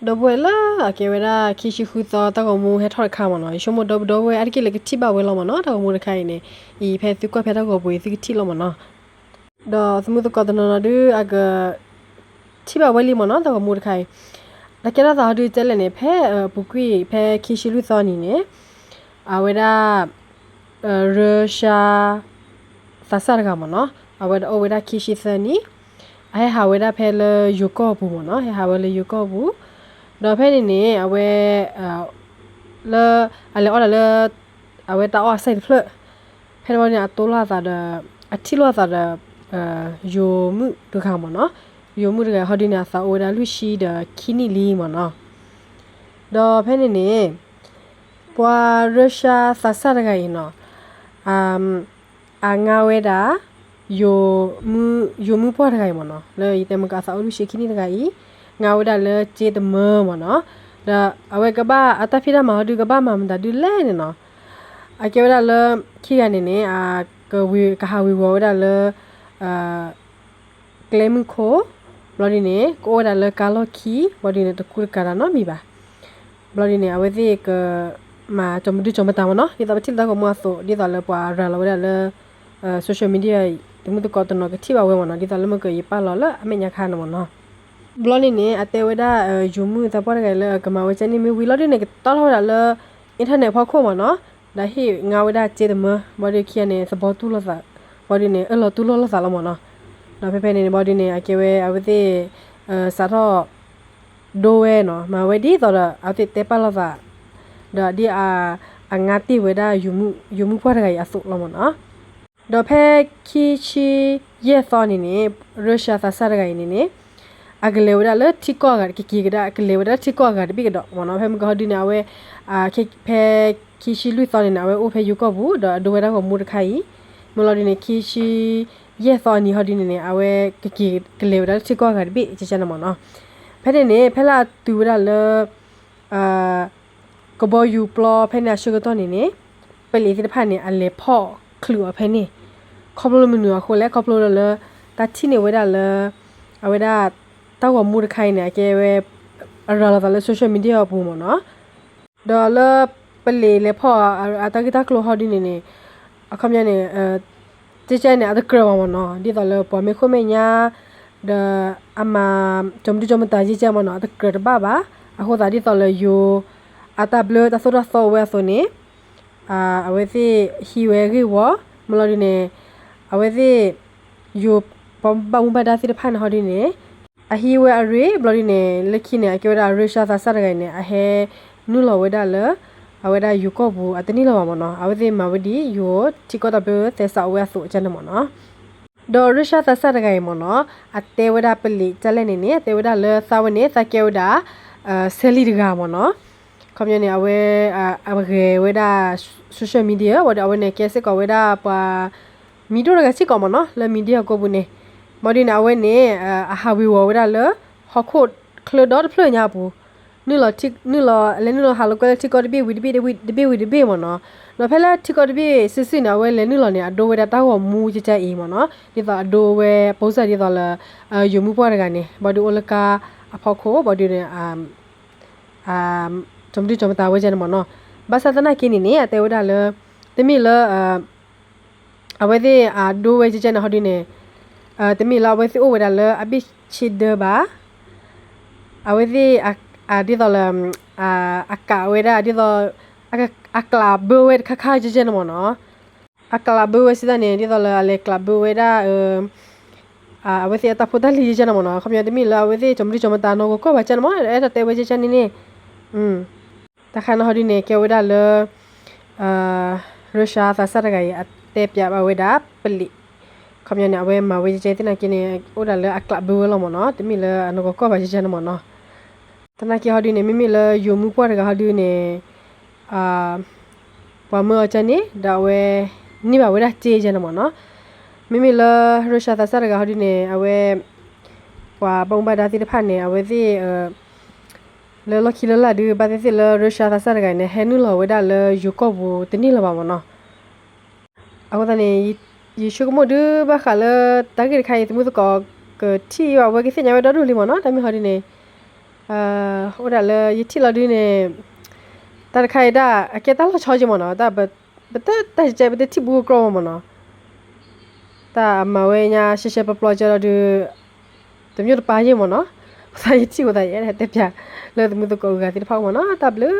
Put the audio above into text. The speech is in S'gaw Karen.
ဒီပုၢ်ဝဲၢ်လၢအကဲဝဲဒၣ် ခံဆံဃုသီတၢ်ဂီၤမူဟဲထီၣ်တခါမ့ၢ်နီၤ, ယဆိကမိၣ်ဒီပုၢ်ဝဲၢ်အါတက့ၢ်လၢကထံၣ်ဘၣ်ဝဲလီၤမ့ၢ်နီၤ, တၢ်ဂီၤမူတခါအံၤန့ၣ်, အံၤဖဲသုကွၢ်ဖဲတၢ်ဂီၤပူၤအံၤ သုကထံၣ်လီၤမ့ၢ်နီၤ. ဒီးသမုၢ်သကိးတနီၤနီၤဒုး အက ထံၣ်ဘၣ်ဝဲလံမ့ၢ်နီၤ တၢ်ဂီၤမူတခါအံၤ, တၢ်ကဲထီၣ်သးဟီဒုးတဲလဲၣ်န့ၣ် ဖဲအပူၤကွံာ်ဖဲခံဆံလွံၢ်သီနံၤန့ၣ်, အဝဲဒၣ် ရၢရှါ သးစၢ်တဂၤမ့ၢ်နီၤ, အဝဲဒၣ်အိၣ်ဝဲဒၣ်ခံဆံသၢနံၣ်, အဟဲဟးဝဲဒၣ်ဖဲလၢယိၤကီၢ်ပူၤမ့ၢ်နီၤ, ဟဲဟးဝဲလၢယိၤကီၢ်ပူၤ, ဒီးဖဲန့ၣ်န့ၣ် အဝဲ လၢ အလဲၤအီၣ်ဒၣ်လၢ အဝဲတၢ်အီၣ်အစဲးတဖျၢၣ်, ဖဲန့ၣ်ဝံၤန့ၣ် အတိၢ်လိာ်အသးဒီး အထံၣ်လိာ်အသးဒီး ယိၤမုၣ်တဂၤမ့ၢ်နီၤ, ယိၤမုၣ်တဂၤဟီဒုးန့ၣ် အသးအိၣ်ဝဲဒၣ်လွံၢ်ဆံဒီးခံနံၣ်လံမ့ၢ်နီၤ. ဒီးဖဲန့ၣ်န့ၣ် ပှၤရၢရှါသးစၢ်တဂၤအံၤနီၤ, အငါဝဲဒၣ် ယိၤမုၣ်ပှၢ်တဂၤအံၤမ့ၢ်နီၤ, လၢယတဲမ့ၢ်ကအသးအိၣ်လွံၢ်ဆံခံနံၣ်တဂၤအံၤ, ငါဝဲဒၣ်လၢစ့တမၢမ့ၢ်နီၤ, ဒီးအဝဲကဘၣ်အတၢ်ဖံးတၢ်မၤဟီဒုး ကဘၣ်မၤမတၤဒုးလဲၣ်န့ၣ်နီၤ, အကဲဝဲဒၣ်လၢ ခံဂၤန့ၣ်န့ၣ် ကဟးဝ့ၤဝီၤဝဲဒၣ်လၢ ကျဲမုၢ်ခိၣ်, ဘျီဒုးန့ၣ် ကအိၣ်ဝဲဒၣ်လၢကါလီၢ်ခံ, ဘျီဒုးန့ၣ် တကူတကၤတၢ်နီတမံၤဘၣ်. ဘျီဒုးန့ၣ် အဝဲသ့ၣ်က မၤကၠီမဒုၣ်ကၠီမတၤမ့ၢ်နီၤ, ဒ်သိးပထံၣ်လၢတၢ်ဂီၤမူအသိး ဒ်သိးလၢပှၤရၤလီၤဝဲဒၣ်လၢ social media သမုၢ်သကိးတနီၤကထံၣ်ဘၣ်ဝဲမ့ၢ်နီၤ, ဒ်သိးလၢမ့ၢ်ကယပာ်လီၤလၢအမဲာ်ညါခါန့ၣ်မ့ၢ်နီၤ. ဘျီန့ၣ်န့ၣ် အတဲဝဲဒၣ် ယိၤမုၣ်သးပှၢ်တဂၤအံၤလၢအကမၤဝဲကဲန့ၣ်မ့ၢ်ဝံၤလီၤဒုးန့ၣ် ကတီၢ်ထီၣ်ဝဲဒၣ်လၢ internet ဖီခိၣ်မ့ၢ်နီၤ, ဒီးဟ့ၣ်ငါဝဲဒၣ်စ့တမၢ, ဘျီဒုးခံဂၤန့ၣ် သဘီတူၢ်လိာ်သး, ဘျီဒုးန့ၣ် အၢၣ်လီၤတူၢ်လိာ်လိာ်သးလီၤမ့ၢ်နီၤ. ဒီးဖဲဖဲန့ၣ်န့ၣ် ဘျီဒုးန့ၣ် အကဲဝဲအဝဲသ့ၣ် စးထီၣ် ဒိဝဲနီၤ, မၤဝဲဒ်သိးဒီး အဝဲသ့ၣ်တဲပာ်လိာ်သး, ဒီးဒ်အ အငါတ့ၢ်ဝဲဒၣ် ယိၤမုၣ်ပှၢ်တဂၤအံၤအသိးလီၤမ့ၢ်နီၤ. ဒီးဖဲခံဆံယဲၢ်သီန့ၣ်န့ၣ် ရၢရှါသးစၢ်တဂၤအံၤန့ၣ်န့ၣ် အကလဲၤဝဲဒၣ်လၢထံကီၢ်အဂၤ ကက့ၤကဒါ ကလဲၤဝဲဒၣ်ထံကီၢ်အဂၤတဘ့ၣ်ကဒီးမ့ၢ်နီၤ. ဖဲမုၢ်ကဟီဒုန့ၣ် အဝဲ ဖဲခံဆံလွံၢ်သီန့ၣ်န့ၣ် အဝဲအိၣ်ဖဲယိၤကီၢ်ပူၤ ဒီးအဒိဝဲဒၣ်ဂီၤမူတခါအံၤ, မ့ၢ်လီၤဒုန့ၣ် ခံဆံယဲၢ်သီအနံၤဟီဒုန့ၣ်န့ၣ် အဝဲကက့ၤကလဲၤဝဲဒၣ်လၢထံကီၢ်အဂၤတဘ့ၣ်ကကန့ၣ်မ့ၢ်နီၤ. ဖဲန့ၣ်န့ၣ် ဖဲလၢအတုၤဝဲဒၣ်လၢ ကဘီယူၤပျီဖဲန့ၣ်အဆၢကတီၢ်န့ၣ်န့ၣ် ပလံးသ့ၣ်တဖၣ်န့ၣ် အလဲၤဖီၣ်ချုးအီၤဖဲန့ၣ်, ခီဖျိလၢမနုၤအဃိလဲၣ်, ခီဖျိလၢ တၢ်ထံၣ်န့ၢ်ဝဲဒၣ်လၢ အဝဲဒၣ် တၢ်ဂီၤမူတခါအံၤန့ၣ် အကဲဝဲ အရၤလီၤသးလၢ social media အပူၤမ့ၢ်နီၤ. ဒီးလၢပလံးလဲၤဖီၣ်အတၢ်ဂ့ၢ်တၢ်ကျိၤဟီဒုန့ၣ်န့ၣ် အခီပညီန့ၣ် ကဲကဲန့ၣ် အတကြၢးဘၣ်မ့ၢ်နီၤ, ဒ်သိးလၢပှၤမ့ၢ်ခိၣ်မဲာ်ညါ ဒီးအမၤ ကၠီမဒုၣ်ကၠီမတၤကဲကဲမ့ၢ်နီၤ အတကြၢးတဘၣ်ဘၣ်. အဃိသတးဒ်သိးလၢယိၤ အတၢ်ဘျၢတၢ်သိၣ်တၢ်သီအိၣ်ဝဲအသိးန့ၣ် အဝဲသ့ၣ်ဟံးဝဲအဂ့ၢ်ဝီ, မ့ၢ်လီၤဒုန့ၣ် အဝဲသ့ၣ် ယိၤပှၤဘၣ်မူဘၣ်ဒါသ့ၣ်တဖၣ်န့ၣ်ဟီဒုန့ၣ် အဟံးဝဲအရ့ ဘျီဒုန့ၣ် လၢခံန့ၣ် အကဲဝဲဒၣ်ရၢရှါသးစၢ်တဂၤအံၤန့ၣ် အဟဲနုာ်လီၤဝဲဒၣ်လၢ အဝဲဒၣ်ယိၤကီၢ်ပူၤ အတန့ၢ်လီၤဘၣ်မ့ၢ်နီၤ, အဝဲသ့ၣ်မၤဝဲဒ်ယိၤထံကီၢ်တၢ်ဘျၢသဲစးအိၣ်ဝဲအသိးကန့ၣ်မ့ၢ်နီၤ. ဒီးရၢရှါသးစၢ်တဂၤအံၤမ့ၢ်နီၤ အတဲဝဲဒၣ်ပလံးကလဲၣ်န့ၣ်န့ၣ် အတဲဝဲဒၣ်လၢသးဝဲန့ၣ် သးကဲဝဲဒၣ် ဆဲးလံတဂၤမ့ၢ်နီၤ. ခီပညီန့ၣ် အဝဲ အဂဲၤဝဲဒၣ် social media ဝံၤဒီးအဝဲန့ၣ် ကဲစ့ၢ်ကီးဝဲဒၣ်ပှၤ မံၤဒိၣ်တဂၤစ့ၢ်ကီးမ့ၢ်နီၤ လၢ media ကိးပူၤန့ၣ်, ဘျီဒုန့ၣ် အဝဲန့ၣ် အဟးဝ့ၤဝီၤဝဲဒၣ်လၢ ဟီၣ်ခိၣ်ချၢဒီတဖျၢၣ်ညါအပူၤ, နုာ်လီၤ နုာ်လီၤ လဲၤနုာ်လီၤဟးလီၤကွံာ်လၢထံကီၢ်တဘ့ၣ်ဝံၤတဘ့ၣ်တဘ့ၣ်ဝံၤတဘ့ၣ်မ့ၢ်နီၤ. ဒီးဖဲလၢထံကီၢ်တဘ့ၣ်စုာ်စုာ်န့ၣ် အဝဲလဲၤနုာ်လီၤန့ၣ် အဒိဝဲဒၣ်တၢ်ဂီၤမူကဲကဲအံၤမ့ၢ်နီၤ, ဒ်သိးအဒိဝဲ ပိစၢ် ဒ်သိးလၢ ယိၤမုၣ်ပှၢ်တဂၤန့ၣ် ဘျီဒုအိၣ်လၢကါအဖီခိၣ် ဘျီဒုန့ၣ် ကၠီမဒုၣ်ကၠီမတၤဝဲကန့ၣ်မ့ၢ်နီၤ. ဘၣ်ဆၣ်သနာ်က့န့ၣ်န့ၣ် အတဲဝဲဒၣ်လၢ တမ့ၢ်လၢ အဝဲသ့ၣ်အဒိဝဲကဲကဲန့ၣ်ဟီဒုန့ၣ် တမ့ၢ်လၢအဝဲသ့ၣ်အိၣ်ဝဲဒၣ်လၢအဘ့ၣ်ဆ့ဒၢဘၣ်, အဝဲသ့ၣ် ဒ်သိးလၢ အကးဝဲဒၣ် ဒ်သိး အကျးဘၢဝဲတခါခါကဲကဲန့ၣ်မ့ၢ်နီၤ. အကျးဘၢဝဲစံးတၢ်န့ၣ် ဒ်သိးလၢအလဲၤကျးဘၢဝဲဒၣ် အဝဲသ့ၣ်အတၢ်ဖိတၢ်လံၤကဲကဲန့ၣ်မ့ၢ်နီၤ. ခီပညီတမ့ၢ်လၢအဝဲသ့ၣ် ကၠီမဒုၣ်ကၠီမတၤနီၢ်ကီၢ်ကီၢ်ဘၣ်ကဲန့ၣ်မ့ၢ် အဲၣ်ဒိးတဲဝဲကဲကဲန့ၣ်န့ၣ် တခါန့ၣ်ဟီဒုန့ၣ် ကဲဝဲဒၣ်လၢ ရၢရှါသးစၢ်တဂၤအံၤ အတဲပျးဘၣ်ဝဲဒၣ်ပလံး, ခီပညီန့ၣ် အဝဲမၤဝဲကဲကဲသနာ်က့န့ၣ် အိၣ်ဒၣ်လၢအကျးဘၢဝဲလီၤမ့ၢ်နီၤ, တမ့ၢ်လၢအနီၢ်ကီၢ်ကီၢ်ဘၣ်ကဲကဲန့ၣ်မ့ၢ်နီၤ. သနာ်က့ဟီဒုန့ၣ် မ့မ့ၢ်လၢယိၤမုၣ်ပှၢ်တဂၤဟီဒုန့ၣ် ပှၤမၢအီၤကဲန့ၣ် ဒီးအဝဲ န့ၢ်ဘၣ်ဝဲဒၣ်စ့ကဲန့ၣ်မ့ၢ်နီၤ. မ့မ့ၢ်လၢ ရၢရှါသးစၢ်တဂၤဟီဒုန့ၣ် အဝဲ ပှၤဘၣ်မူဘၣ်ဒါသ့ၣ်တဖၣ်န့ၣ် အဝဲသ့ၣ် လၢလီၢ်ခံလၢလာ်ဒု ဘၣ်သ့ၣ်သ့ၣ်လၢ ရၢရှါသးစၢ်တဂၤအံၤန့ၣ် ဟဲနုာ်လီၤဝဲဒၣ်လၢယိၤကီၢ်ပူၤတန့ၢ်လၢၤဘၣ်မ့ၢ်နီၤ. အဃိသတးန့ၣ် ယဆိကမိၣ်ဒုဘၣ်ဃးလၢတၢ်ဂ့ၢ်တခါအံၤ သမုသကိးကထံၣ်ဘၣ်ဝဲကသ့ၣ်ညါဝဲဒီဒူၣ်လံမ့ၢ်နီၤ. တၢ်မ့ၢ်ဟီဒုန့ၣ် အိၣ်ဒၣ်လၢယထံၣ်လီၤဒုန့ၣ်, တၢ်တခါအံၤဒၣ် အကဲတၢ်လီၤဆီက့မ့ၢ်နီၤ, တၢ်ပတတၢ်ကဲ ပတထံၣ်ဘူးကကြၢၢ်မ့ၢ်နီၤ, တၢ်အမၤဝဲညါရှဲရှဲပျီပျီကဲလီၤဒု တမ့ၢ်တပၢ်ယ့ၢ်မ့ၢ်နီၤ, အဃိသတးယထံၣ်အဃိသတး ယအဲၣ်ဒိးတဲပၠးလၢသမုသကိးအဂၤသ့ၣ်တဖၣ်မ့ၢ်နီၤ, တၢ်ဘျုး